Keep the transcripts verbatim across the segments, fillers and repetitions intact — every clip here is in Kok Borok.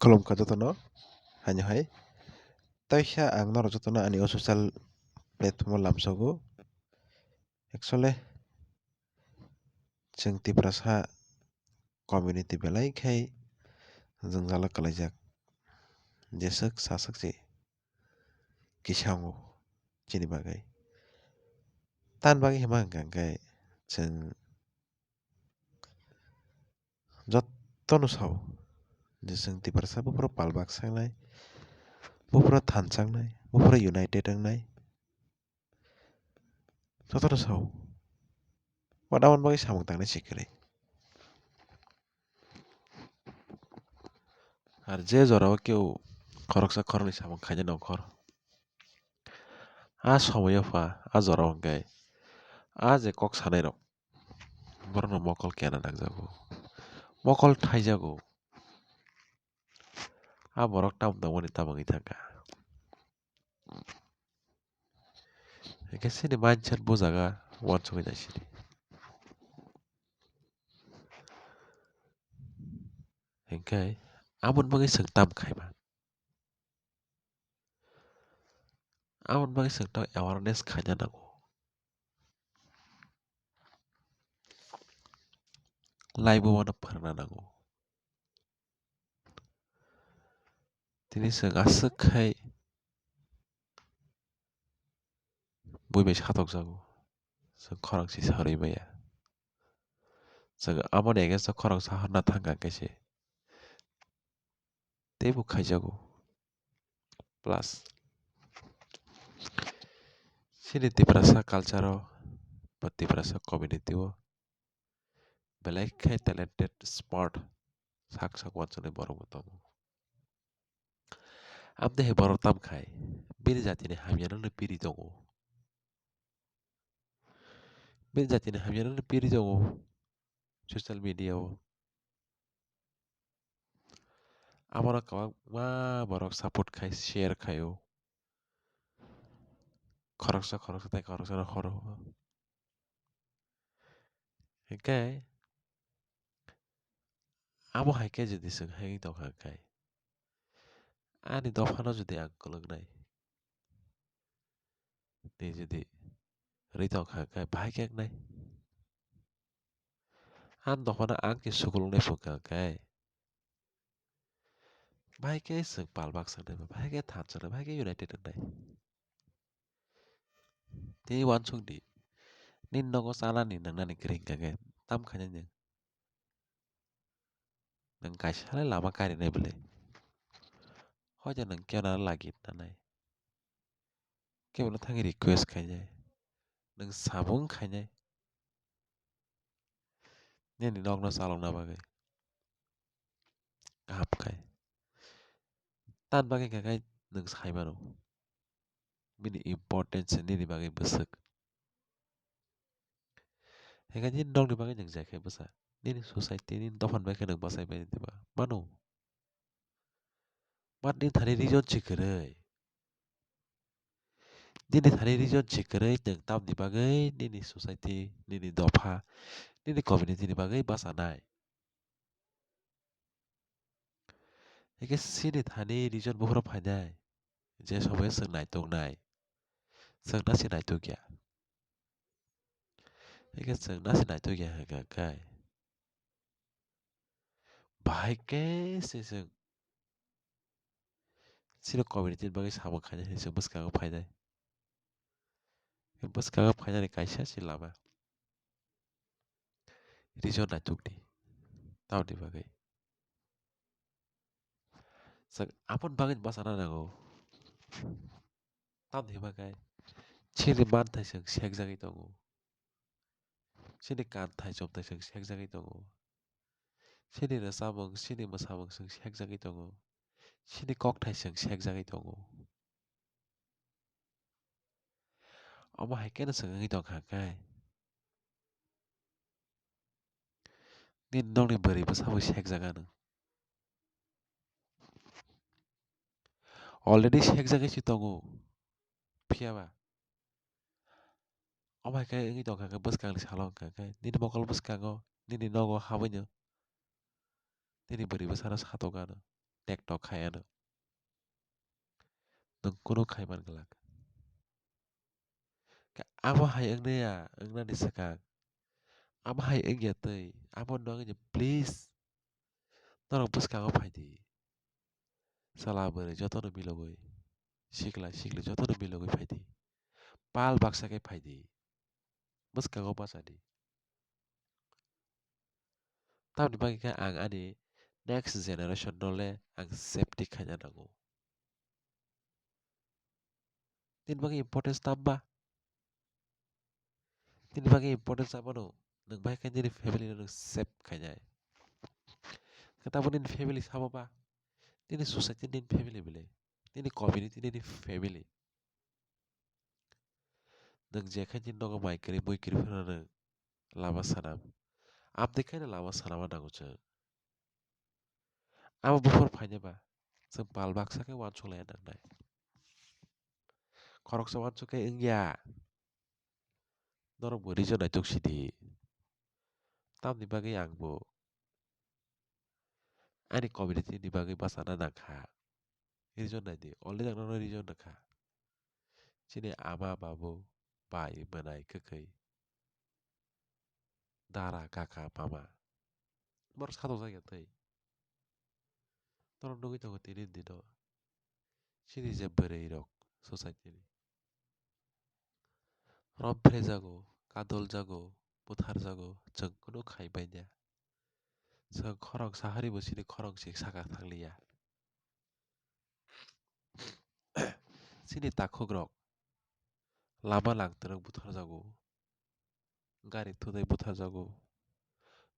Khulumkha jotono, haino hai. Taisa ang norok jotono ani o social platform o lamsogo. Actually, chwng Tiprasa community belai khai jwngjalo kwlaijak. Jeswk saswk se kisa wngo chini bagwi. Tamni bagwi hwnba hwnkha hwnkhe chwng jotono sao je chwng Tiprasa buphuru palbak sangnai, buphuru thansangnai, buphuru united wngnai. Jotono sao. But aboni bagwi samung tangnai se kwrwi. Ar je jorao keu khoroksa khoroknwi samung khainai nongkhor, a somoio pha, a jorao hwnkhe a je kok sanairok, borokno mokol kena nangjago, mokol thaijago. A borok tamo tongmani tamo wngwi thangkha. Hwnkhe chini mindset bo jaga uansugwi naisidi. Hwnkhe aboni bagwi chwng tam khaima? Aboni bagwi chwng to awareness khaina nango. Laibo uano phwrwngna nango. Tini chwng aswk khai bui bai satokjago, chwng khorang sisa rwi maya. Chwng aboni against o khorang sa hwnna thangkha khe se teibo khaijago. Plus chini Tiprasa culture o ba Tiprasa community o belai khe talented, smart, sak sak uansuknai borok bo tongo. Amtwi hai borok tam khai bini jatini hamya no piri tongo. Bini jatini hamya no piri tongo social media o. Abono kwbangma borok support khai, share khaio. Khoroksa khoroksa tei khoroksano horo. Hwnkhe abo hai khe jodi chwng hai wngwi tongkha hwnkhe, ani dophano jodi ang kwlwknai, tei jodi rwi tongkha hwnkhe bahai khe wngnai. Ani dophano ang khe sukulungnai phungkha hwnkhe, bahai khe chwng palbak sangnai, bahai khe thansangnai, bahai khe united wngnai. Tei uansukdi, nini nogo chalani nwngnani kwrwi hwnkha khe tam khainai nwng? Nwng kaisa le lama karinai bwle. Hoito nwng keno lagi nanai. Kebono thangwi request khainai. Nwng sabung khainai. Nini nokno chalokna bagwi. Kaham khai. Tamni bagwi hwnkha khe nwng sai mano. Bini importance nini bagwi bwswk. Hwnkhe nini nokni bagwi nwng jai khe bwsa. Nini society, nini dophani bagwi khe nwng bwsai mani diba? Mano. But nini thani reason se kwrwi. Nini thani reason se kwrwi nwng tamni bagwi nini society, nini dopha, nini community ni bagwi bwsanai. Hwnkhe chini thani reason buphuru phainai, je sobai chwng naituknai, chwng nasi naitukya. Hwnkhe chwng nasi naitukya hwnkha khe, bahai khe se chwng chini community ni bagwi samung khainai hinwi chwng bwskango phainai. Bwskango phainani kaisa se lama. Reason naitukdi. Tamoni bagwi. Chwng aboni bagwi bwsana nango. Tamoni bagwi. Chini manthai chwng sekjagwi tongo. Chini kanthai chomthai chwng sekjagwi tongo. Chini rwchapmung, chini mwsamung chwng sekjagwi tongo. Chini kokthai chwng sekjagwi tongo. Omo hai kheno chwng wngwi tongkha khe. Nini nokni bwrwi bwsa bo sekjak anw. Already sekjagwi se tongo. Phiya ba? Omo hai khe wngwi tongkha khe bwskangni salo wngkha khe nini mokol bwskango, nini nogo habwino nini bwrwi bwsano satok anw. TikTok khai ano. Nwng kunu khai man glak. Khe abo hai wngnaya, wngnani swkang. Abo hai wngya twi, abo nwng wngya, please. Norok bwskango phai di. Chwla bwrwi jotono milogwi, sikla sikli jotono milogwi phai di. Pal baksa khe phai di. Bwskango bacha di. Tamni bagwi khe ang ani next generation no le ang safety khaina nango. Nini bagwi importance tamba? Nini bagwi importance abono nwng bai khe nini family no nwng save khainai. Khe tamo nini family sabo ba? Nini society nini family bile. Nini community nini family. Nwng je khe nini nogo mai kwrwi mui kwrwi phano nwng lama sanam. Amtwi khe no lama sanama nango chwng. Abo buphar phainai ba, chwng pal baksa khe uansuk lai nangnai. Khoroksa uansuk khe wngya. Norok bo region naitok sidi. Tamni bagwi ang bo ani community ni bagwi bachana nangkha. Region naidi, already ang nono region nangkha. Chini ama babu, bai, bwnai, kwkhwi, dara, kaka, mama. Borok satokjak ya tei. Norok nugwi tongo tini dino. Chini je bwrwi rok society ni. Rom phrejago, kadoljago, butharjago, chwng kunu khai manya. Chwng khorang sahari bo chini khorang se saka thangliya. Chini takhukrok lama langtwrwk butharjago, gari thudai butharjago,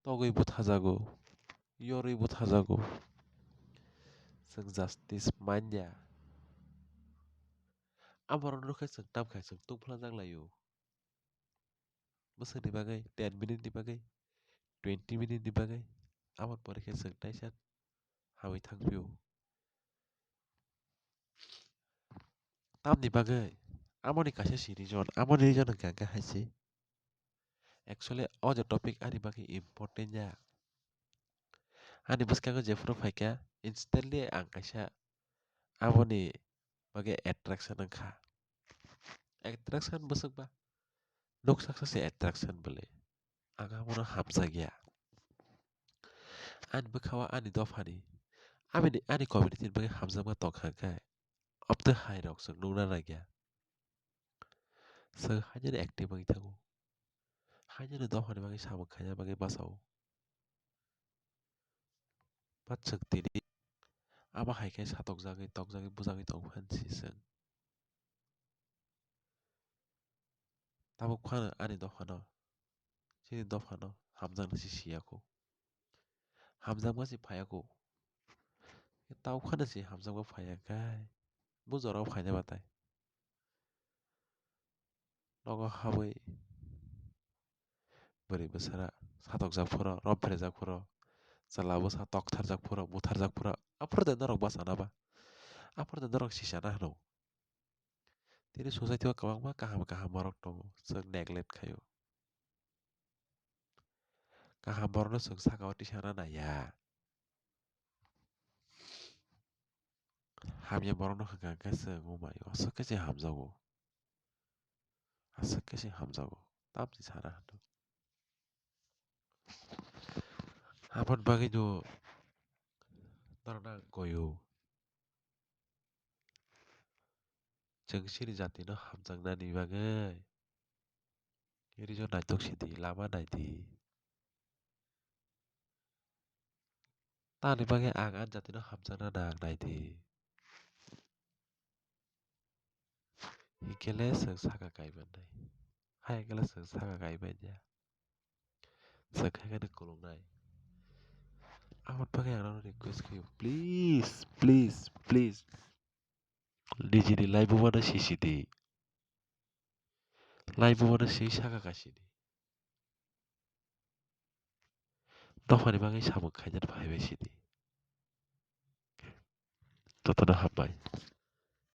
togwi butharjago, yorwi butharjago. Chwng justice manya. Aborok nukhe chwng tamkhe chwng tungphla jak laio. Bwswkni bagwi, ten minute ni bagwi, twenty minute ni bagwi, aboni pore khe chwng taisa hamwi thangphio. Tamni bagwi, amoni kaisa si reason, amoni reason hwnkha hwnkhe hai se. Actually, o je topic ani bagwi important ya. Ani bwskango jephuru phaikha, instantly ang kaisa aboni bagwi attraction wngkha. Attraction bwswk ba? Nuksa khe se attraction bwle. Ang abono hamjakya. Ani bwkhao ani dophani, abini, ani community ni bagwi hamjakma tongkha khe, obtwi hai rok chwng nukna nangya. Chwng haino active wngwi thango. Haino dophani bagwi samung khaina bagwi bachao. Ba chwng tini abo hai khe satokjagwi, tokjagwi, bujagwi tong phan si chwng. Tabuk phano ani dophano, chini dophano hamjakna se siya kho. Hamjakma se phaiya kho. Tabuk phano se hamjakma phaiya khe, bo jorao phaina batai. Nogo habwi bwrwi bwsara satokjak phuru, rom pherejak phuru, chwla bwsa toktharjak phuru, butharjak phuru, aphuru de norok bachana ba? Aphuru de norok sisana hwno? Tini society o kwbangma kaham kaham borok tongo, chwng neglect khaio. Kaham borokno chwng sakao tisana naiya. Hamya borokno hwnkha hwnkhe chwng wngmai, aswk khe se hamjago. Aswk khe se hamjago. Tamni sana hwno. Aboni bagwino norokno ang koyo. Chwng chini jatino hamjaknani bagwi reason naitok sidi, lama naidi. Tamni bagwi ang ani jatino hamjakna nang naidi. Hinkhe le chwng saka kai mannai. Hai hinkhe le chwng saka kai manya. Chwng hai kheno kwlwngnai. Aboni bagwi ang norokno request khaio, please, please, please. Nijini life bumano sisidi. Life bumano swi saka kasidi. Dophani bagwi samung khainani phaibai sidi. Jotono hambai.